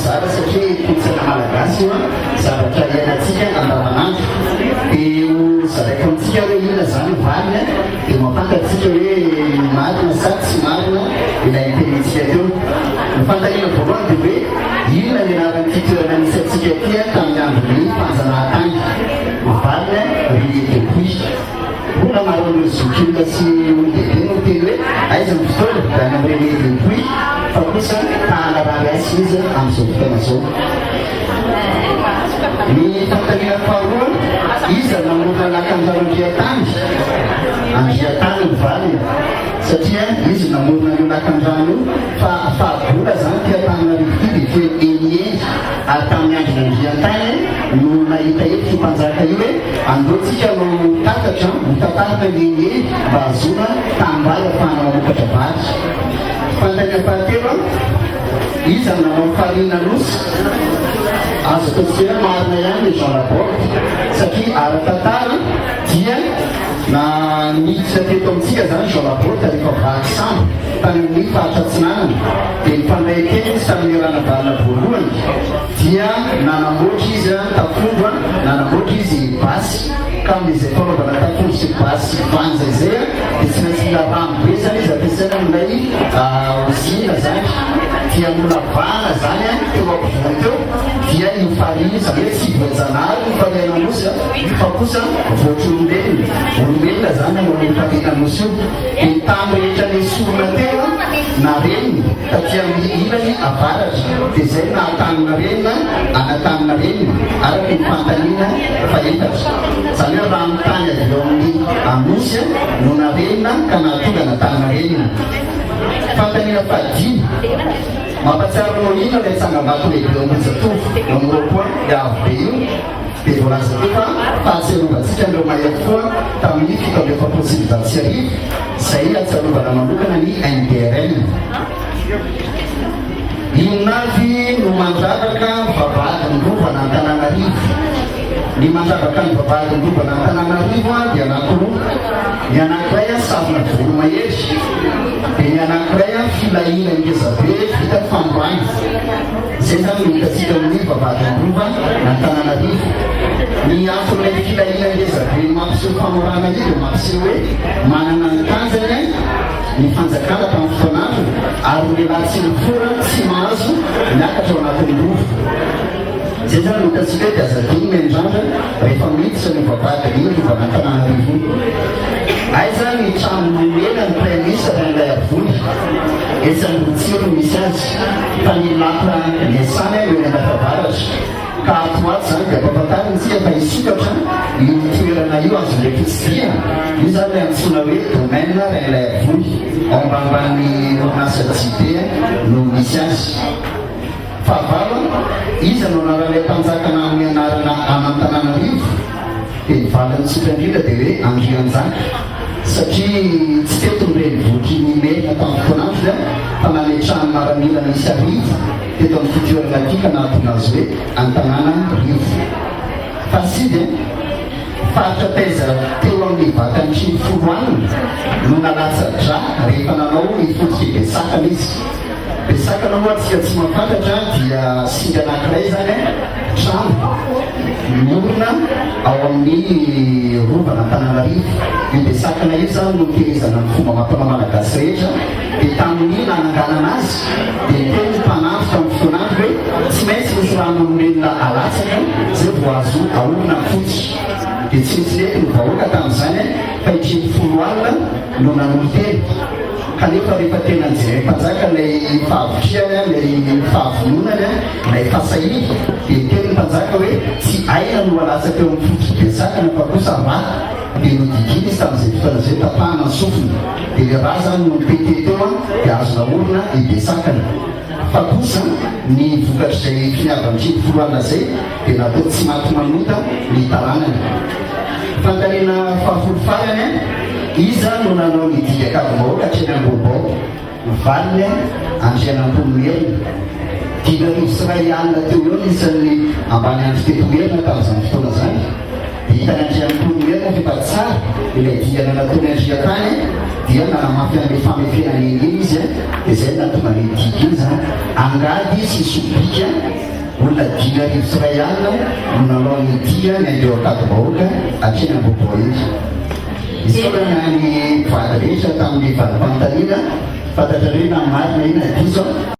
mizara satria kolontsaina malagasy io an, zavatra iainantsika andavanandro. Dia ho zaraiko amintsika hoe inona izany ny valiny an, dia mahafantatsika hoe marina sa tsy marina ilay nitenintsika teo. Ny fanontaniana voalohany dia hoe inona ny anaran'ity toerana nisy antsika ity an tamin'ny andron'ny fanjanahantany? Ny valiny an, Riez de Puy. Mbola maro amin'ireo zokiolona sy olon-dehibe no miteny hoe aiza ny fotoana dia any amin'ny Relais de Puy fa kosa tahana rary hasina izy amin'izao fotoana izao. Ny fanontaniana faharoa, iza no namorona lakandrano Andriantany? Andriantany ny valiny satria izy no namorona an'io lakandrano io fa fahagola izany ity Antananarivo ity dia feno heniheny ary tamin'ny andron'Andriantany no nahita hevitra io mpanjaka io hoe Andao tsika no tatatra ho tatarina ny eny mba hahazoana tanimbary ahafahana mamokatra vary. Fanontaniana fahatelo, Iza no nanao ny farihin'Anosy? Azo ataontsika hoe marina ihany le Jean Laborde satria ara-tantara dia na niditra teto amintsika izany Jean Laborde rehefa vaky sambo tany amin'ny faritra atsinanana dia nifandray teny izy tamin'ny Ranavalona voalohany Dia nanamboatra izy tafondro, nanamboatra izy basy, ka amin'izay fanaovana tafondro sy basy sy vanja izay dia tsy maintsy mila rano be izany izy ampiasaina amin'ilay ozinina izany, dia nolavahana izany teo ampovoany teo dia io farihy io, izany hoe tsy voajanahary ny farihin'Anosy fa kosa voatr'olombelona, olombelona izany nanao an'io farihin'Anosy io, dia ny tany rehetra nesorina teo narenina taty amin'ny ilany avaratra, dia izay no naha-Antaninarenina an'Antaninarenina, araka ny fanontaniana fahefatra. Izany hoe rano tany avy eo amin'ny Anosy no narenina ka nahatonga an'Antaninarenina. Fanontaniana fahadimy, Mampahatsiaro anao inona ilay tsangambato lehibe eo Ambohijatovo, eo amin'ny rond-point avo be io? Dia voalaza teo fa fahatsiarovantsika an'ireo mahery fo tamin'ny 1947, izay ahatsiarovana manokana ny MDRM. Inona avy no mandravaka ny vavahadin'ny rovan'Antananarivo? Ny mandravaka ny vavahadin'ny rovan'Antananarivo dia anankiroa. Ny anankiray sarona voromahery, dia ny anankiray filahiana ngezabe vita famorana. Izay izany no hitantsika amin'ny vavahadin'ny rova Antananarivo. Ny anton'ilay filahiana ngezabe mampiseho famorana io dia mampiseho hoe manana ny tanjany ny fanjakana tamin'ny fotoan'androny ary ny lehilahy tsy mifora tsy mahazo miakatra ao anatin'ny rova. Izay izany no hitantsika hoe dia aza adino ny miandrandra rehefa miditra ny vavahadin'ny rovan'Antananarivo io. Aiza ny trano nomena ny Praiminisitra Rainilaiarivony? Etsy Amboditsiry no misy azy, fa ny lapa niasany eo eny Andafiavaratra. Ka ato ho ato izany dia ampahafantarina isika fa hisokatra io toerana io azon'ireo mpitsidihana. Io izany ilay antsoina hoe Domaine Rainilaiarivony. Ao ambanimbany orinasa JB no misy azy. Fahavalo, iza no anaran'ilay mpanjaka nanome anarana an'Antananarivo? Dia ny valiny tsotra indrindra dia hoe Andrianjaka, satria tsy teto ny renivohitr'i Nimerina tamin'ny fotoan'androny fa nametrahany maramila nisy arivo teto amin'ity toerana ity ka nahatonga azy hoe Antananarivo. Fahasivy, faritra taiza teo amin'ny vatan'i Tsinifoloalina no nalatsa-drà rehefa nanao ny fototr'i Besakana izy? Besakana moa antsika tsy mahafantatra dia singa anankiray izany an, trano miorina ao amin'ny rovan'Antananarivo. Io Besakana io izany no nitehirizana ny fomba amam-panao malagasy rehetra dia tamin'ny nananganana azy dia niteny ny mpanandro tamin'ny fotoan'andro hoe tsy maintsy misy ran'olombelona alatsaka izay vao azo aorina ny fotsy. Dia tsy nisy nety ny vahoaka tamin'izany fa i Trimifolo alina no nanolo-tena. Kanefa rehefa tena nijeren'ny mpanjaka ilay fahavitrihany, ilay fahavononany, ilay fahasahiany, dia niteny ny mpanjaka hoe, Tsy aina no alatsaka eo amin'ny fototr'i Besakana fa kosa rà. Dia nodidiana izy tamin'izay fotoana izay, tapahana ny sofiny. Dia ilay rà izany no nitete teo dia azo naorina i Besakana. Fa kosa ny vokatr'izay finiavan'ny Trimifoloalina izay dia natao tsy maty manota ny taranany. Fanontaniana fahafolo farany, Iza no nanao ny didy Ankadimbahoaka hatreny Ambohibao? Valiny, Andrianampoinimerina. 21 teo eo ny isan'ny ambaniandro teto Merina tamin'izany fotoana izany. Dia hitan'i Andrianampoinimerina fa efa tsara ilay dingana nataon'i Andria tany dia nanamafy an'ilay famefena eny iny izy dia izay no nahatonga an'iny digy iny izany. Angady sy sobika olona 2100 no nanao ny dia miainga eo Ankadimbahoaka hatreny Ambohiboa iny. Isaorana ny mpivady rehetra tamin'ny valim-panontaniana, fantatrareo na marina io na diso.